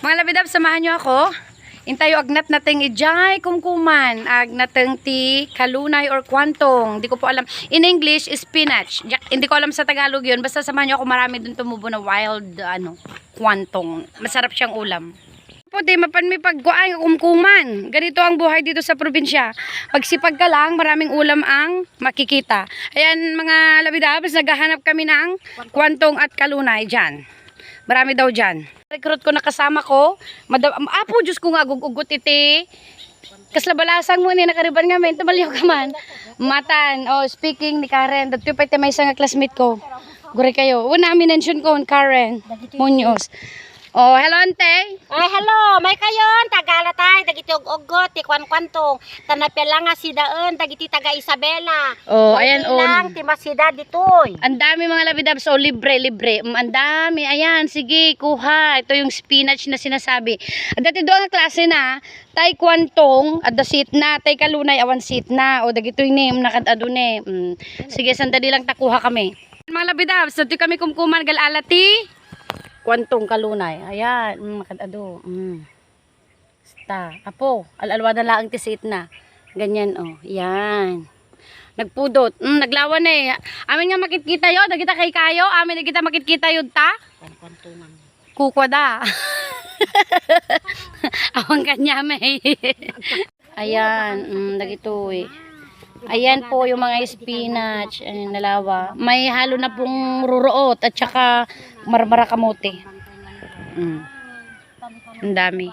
Mga labidab, samahan nyo ako. Intayo agnat nating ijay kumkuman. Agnateng ti kalunay or kwantong. Hindi ko po alam. In English, spinach. Hindi ko alam sa Tagalog yun. Basta samahan nyo ako, marami dun tumubo na wild kwantong. Masarap siyang ulam. Po, di mapanmi pagkuan kumkuman. Ganito ang buhay dito sa probinsya. Pagsipag ka lang, maraming ulam ang makikita. Ayan mga labidab, naghahanap kami ng kwantong at kalunay dyan. Marami daw dyan. Recruit ko na kasama ko. Apo, Diyos ko nga, gugugot iti. Kaslabalasang mo ni nakariban nga, may tumalyo ka man. Matan, speaking ni Karen. Dati pa iti may isang classmate ko. Guri kayo. Una, minention ko, Karen Munoz. Hello, ante. Hello, may kayon, tagalatay, dagiti og-ogot, ti kwan-kwantong, tanapela nga si Daen, dagiti taga Isabela. Ayan, lang, ti masida ditoy. Ang dami mga labidab, so libre. Ang dami, ayan, sige, kuha. Ito yung spinach na sinasabi. At dati doon ang klase na, tay kwantong, at the seat na, tay kalunay, awan seat na, o dagito yung name, nakadado ne. Sige, sandali lang takuha kami. Mga labidab, so ito kami kumkuman, galalati. Kwantong kalunay. Ayan. Makadado. Sta. Apo. Alalwada lang tisit na. Ganyan Yan. Nagpudot. Naglawan eh. Amin nga makikita yun. Nagkita kay kayo. Amin nagkita makikita yun ta. Kukwa da. Awang kanya may. Ayan. Nagito eh. Ayan po yung mga spinach, nalawa. May halo na pong ruroot at saka marmara kamote. Ang dami.